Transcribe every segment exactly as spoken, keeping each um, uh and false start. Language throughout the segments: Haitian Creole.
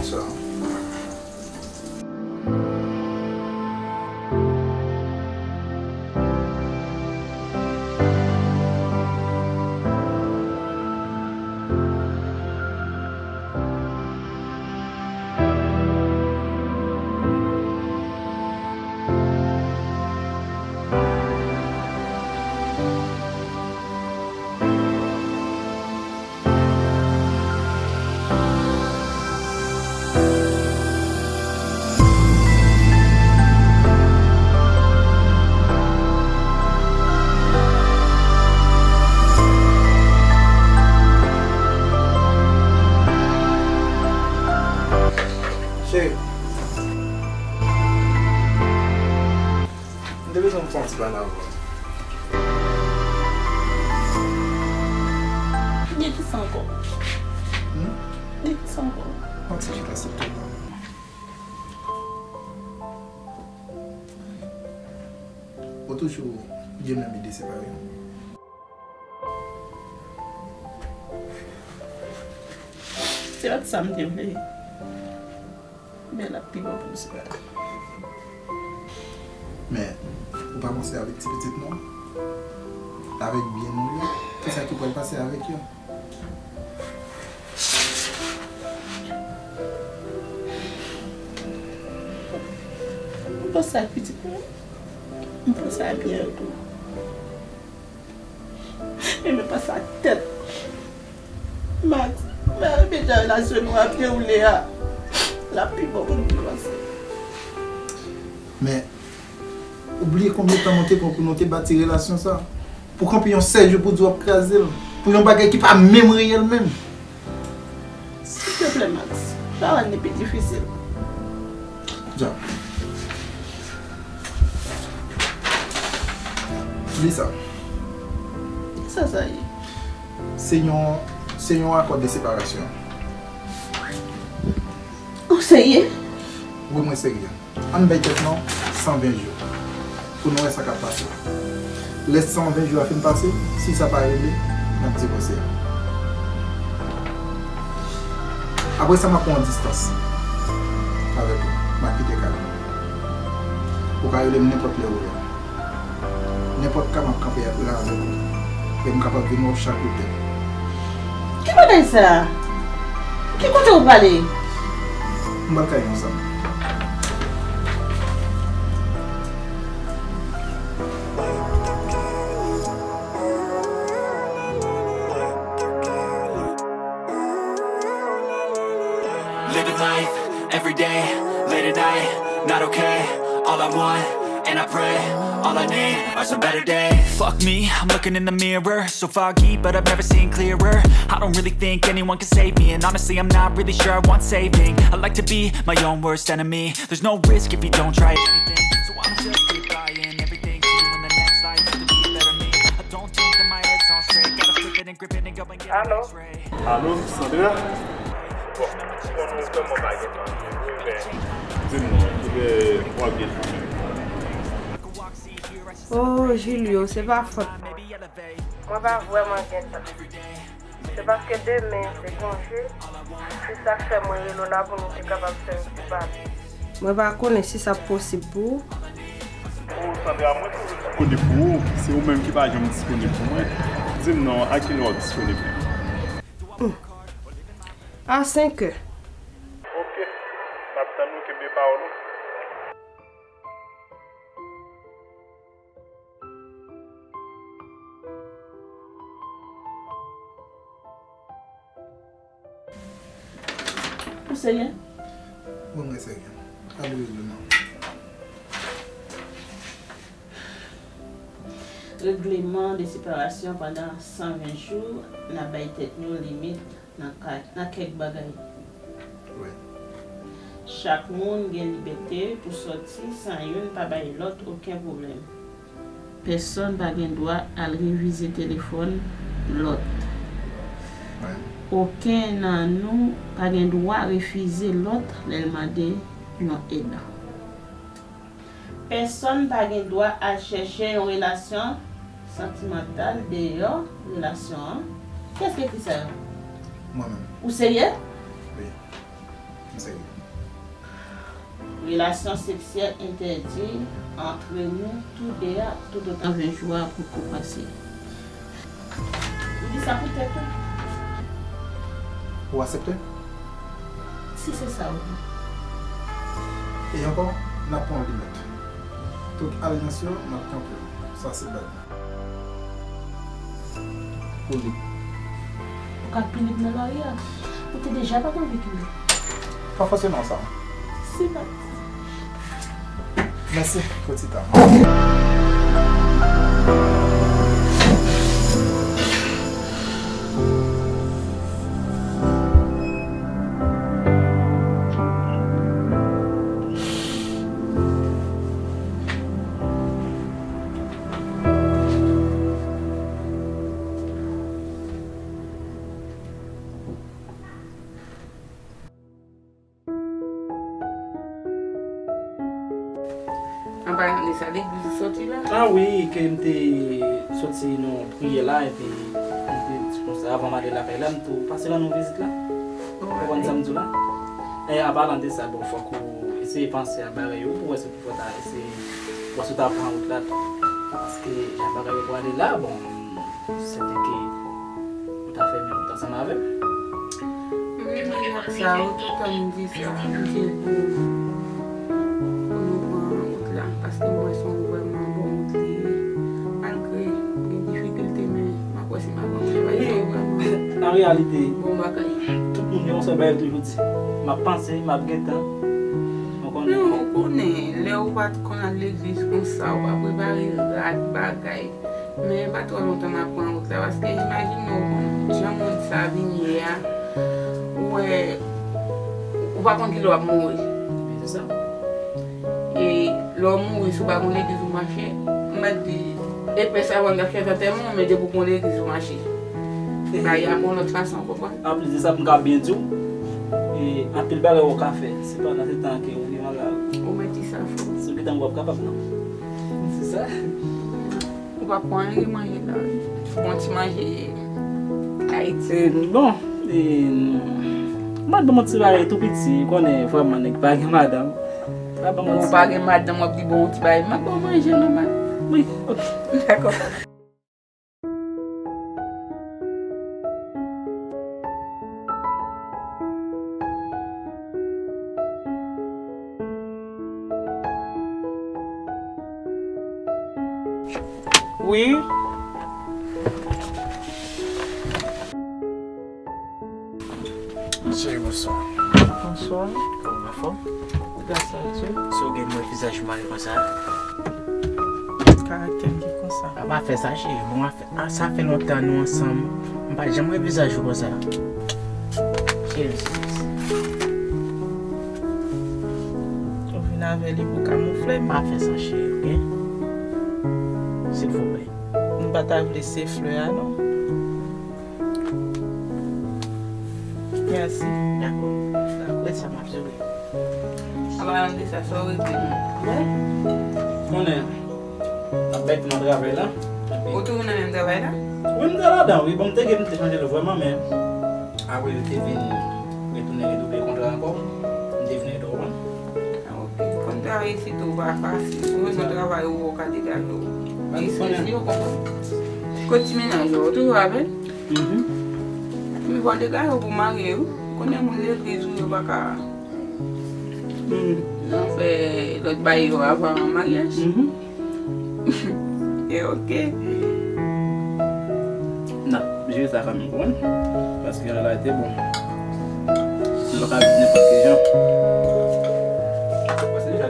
Sa. Cheri. M te bezwen fè yon ti pale avè w. De kisa ankò? Hmm? De kisa ankò? Yon ti chita sou tèt la. Ou toujou gen menm ide separe? Se pa t sa m te vle. Men l ap pi bon pou m separe. Men, ou pa panse avèk ti pitit nou an? Avèk byen nou yo? Kisa ki pral pase avèk yo? M panse ak pitit mwen. M panse ak byen yo tou. Men mwen panse ak tèt. Max, mwen renmen jan relasyon nou ap dewoule a. L ap pi bon pou nou panse. Men, ou bliye konbyen tan nou te pran pou nou te bati relasyon sa? Pou kanpe yon sèl jou pou di w ap kraze l. Pou yon bagay ki pa menm reyèl menm. Silteplè, Max, pa rann li pi difisil. Dja. Li sa. Sa sa ye? Se yon, se yon akò de separasyon. Ou serye? Wi, mwen serye. Ann bay tèt nou san ven jou pou nou wè sa k ap pase. Lè san ven jou a fin pase, si sa pa regle, n ap divòse. Apre sa, m ap pran yon distans avèk ou. M ap kite kay la. Ou ka rele m nenpòt lè ou vle. Nenpòt ka m ap kanpe la avèk ou. E m kapab vin wè w chak wikèn. Ki bagay sa? Ki kote ou prale? M pral kay yon zanmi. Living life, every day, late at night, not okay. All I want, and I pray, all I need are some better days. Fuck me, I'm looking in the mirror. So foggy, but I've never seen clearer. I don't really think anyone can save me. And honestly, I'm not really sure I want saving. I like to be my own worst enemy. There's no risk if you don't try anything. So I'ma just keep buying everything. See you in the next life, you can be a better me. I don't think that my head's on straight. Gotta flip it and grip it and go and get an X-ray. Alo, Sandra? Bon, konnen w vrèman pa gen tan. Di m non, kote w ap gen tan? Oh, Julio, se pa fòt mwen. Mwen pa vrèman gen tan. Se paske demen se konje, se sa k fè mwen rele w la pou nou te kapab fè yon ti pale. Mwen pa konnen si sa posib pou ou. Oh, Sandra, mwen toujou disponib pou ou. Se ou menm ki pa janm disponib pou mwen. Di m non, a kilè w ap disponib menm? Hmm. A senk è. Ok. M ap tann ou, kenbe pawòl ou. Ou serye? Wi, mwen serye. Al regle non. Regleman de separasyon pandan san ven jou, n ap bay tèt nou limit nan ka, nan kèk bagay. Wi. Chak moun gen libète pou sòti san youn pa bay lòt okenn pwoblèm. Pèsonn pa gen dwa al revize telefòn lòt. Wi. Okenn nan nou pa gen dwa refize lòt lè l mande yon èd. Pèsonn pa gen dwa al chèche yon relasyon santimantal deyò relasyon an. Kiyès ki ekri sa yo? Mwen menm. Ou serye? Wi. M Relasyon seksyèl entèdi antre nou tou de a toutotan ven jou a poko pase. Ou di sa pou tèt ou? Ou aksepte? Si se sa ou vle. E ankò, n ap pran yon limit. Tout alyans yo, n ap kanpe l. Sa se bèl. Ou lib. Ou ka pi lib nan lari a. Ou te deja pa t anvi kenbe. Pa fòse non sa. Si pa. Mèsi, Kotita. An palan de sa, legliz ou soti la? Ah wi, ke m te soti nan priyè la, epi m te di konsa, avan m ale lakay la, m tou pase rann ou vizit la. Ou konprann sa m di w la? E an palan de sa, bon, fòk ou eseye panse a bagay yo, pou wè si ou ta eseye, wè si ou ta pran wout la tou. Paske jan bagay yo prale la, bon, m sèten ke ou ta fè menm wout ansanm avè m. Wi, men ak sa yo, tout tan m di sa, m di l pou, pou nou pran wout la, paske m wè se yon vrèman bon wout li ye. Malgre gen difikilte, men m ap wè si m ap pran wout la, paske se vrèman an reyalite, bon bagay. Tout moun gen yon sèl bagay yo toujou di. M ap panse, m ap gentan. Ou konnen? Non, ou konnen, lè ou pa t konn al legliz konsa, ou pa prepare rad bagay. Men pa twò lontan m ap pran wout la, paske imajine w, jan mond sa vin ye a, ou wè, ou pa konn kilè w ap mouri. Men se sa. E lè w mouri, si w pa gon legliz ou mache, m mèt di, epè sa w ap chèche antèman w, men depi w gon legliz ou mache. Bagay a gon lòt fason, w konprann? Anplis de sa, pou m ka byen di w, e anpil bagay w ka fè, se pandan se tan ke ou vivan la. Ou mèt di sa fò. Si w gentan w ap kapab, non? Se sa. Ou pa pran anyen manje la, wi. Bon ti manje Ayiti. E, bon, e, m ap ban m yon ti bagay tou piti, ou konnen vrèman nèg pa gen madanm. M ap ban m yon ti bagay. Ou pa gen madanm, w ap di bon yon ti bagay, m ap ba w manje nòmal. Wi, ok. Dakò. Wi. Cheri, bonswa. Bonswa. Kòman w anfòm? Gras a Dye. Si w gen mwen vizaj ou mare konsa. Karaktè m ki konsa. A pa fè sa, cheri. Bon, a fè, a, sa fè lontan nou ansanm. M pa t janm wè vizaj ou konsa. Cheri. Ou vin avè li pou kamoufle m. Pa fè sa, cheri, ok? Silvouplè. M pa ta vle se flè a, non. Mèsi. Dakò. Dakò. Rete sa m ap jere. Apa yon de sa, sa w regle. Bon. Konnen, ap bay tou nan travay la. Ou toujou nan menm travay la? Wi, m te ladan, wi. Bon, m te gen, m te chanje l vrèman, men apre yo te vin retounen redouble kontra ankò. M te vin rete, w konprann? Ah, ok. Konn travay isit ou pa fasil. Ou bezwen travay ou wè w ka degaje w. Ti sezi, ou konprann? Kot ti mennaj ou, ou toujou avè l? Mhm. Men fò w degaje w pou w marye wi. Konnen moun legliz ou yo pa ka, hmm, nan fè lòt bagay yo avan maryaj. Mhm. E ok. N ap jere sa kanmenm, konprann? Paske an reyalite, bon, nou pa ka viv nenpòt ki jan. Pase deja.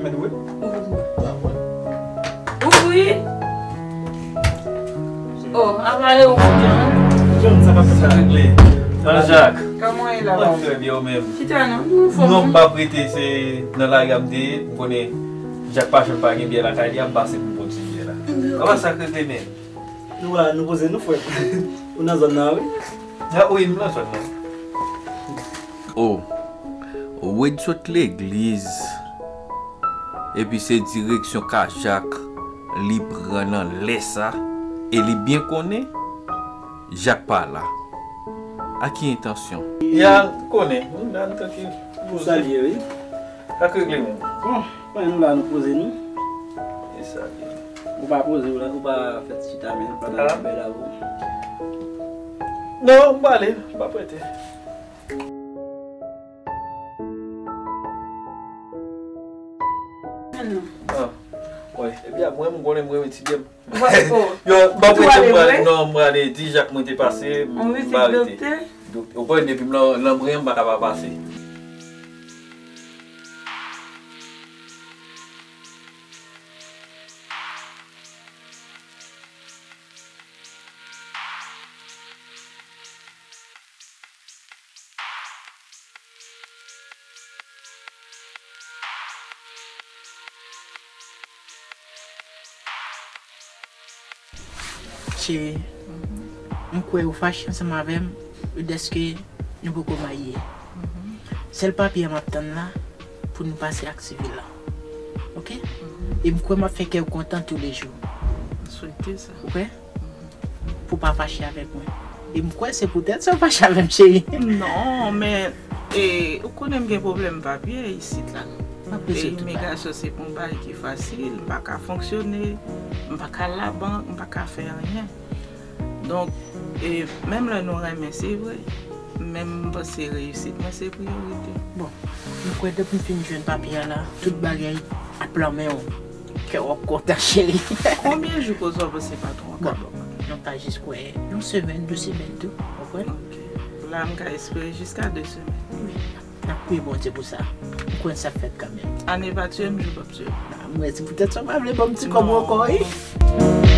Mèt wi. Ouvri. Oh, apa e ou menm? John, sa k ap fèt la? Sa regle. Jean-Jacques. Kòman w ye la? Mwen trè byen, ou menm? Chita non, nou fò. Non, m p ap rete, se nan lari a m te ye, ou konnen. Jak pa janm pa gen byè lakay li, ap pase pou pran ti byè la. Kòman sa k rete menm? Nou la, nou poze nou, frè. Ou nan zòn nan, wi. Ah, wi, m nan zòn nan. Oh, Wade sot legliz. Epi se direksyon Kajak li pran nan lè sa. E li byen konnen Jak pa la. A ki entansyon? Ya konnen, nou la, nou trankil. Ou salye, wi. Sa k regle menm? Bon, mwen nou la, nou poze nou. E salye. Ou pa poze, ou la, ou pa fè ti chita, men pandan Ah. Bèl avou. Non, m pale, m pa prete. Ah, wi. Epi a mwen, m konnen mwen retire m. Yo, m pa prete, m prale, non, m prale, di jak mwen te pase, m pa rete. Ou konprann, depi m nan, nan bren, m pa ka pa pase. Cheri, m kwè ou fache ansanm avè m, dèske nou poko marye. Sèl papye a m ap tann la pou nou pase ak sivil la. Oke? E m kwè m ap fè kè w kontan toulejou. M swete sa. Ou kwè? Pou w pa fache avèk mwen. E m kwè se poutèt sa w fache avè m, cheri. Non, men, e, ou konnen m gen pwoblèm papye isit la. M ap E rete tout bagay. Imigrasyon se pa yon bagay ki fasil, m pa ka fonksyone, m pa ka al labank, m pa ka fè anyen. Donk, e, menm lè nou renmen, se vre, men m panse reyisit mwen se priyorite. Bon, m kwè depi m fin jwenn papye a la, tout bagay ap lan men w. Kè w ap kontan, cheri. Konbyen jou koze w panse patwon an ka ban mwen? Bon, nou ta jis kwè yon semèn, de semèn tou, w konprann? Ok. La, m ka espere jiska de semèn. Wi. N ap priye Bondye pou sa. M kwè sa ap fèt kanmenm. Ane pa tiye m, jou p ap tiye m. Ah, mwen, se poutèt sa w pa vle ban m ti kòb ou ankò, wi. Non.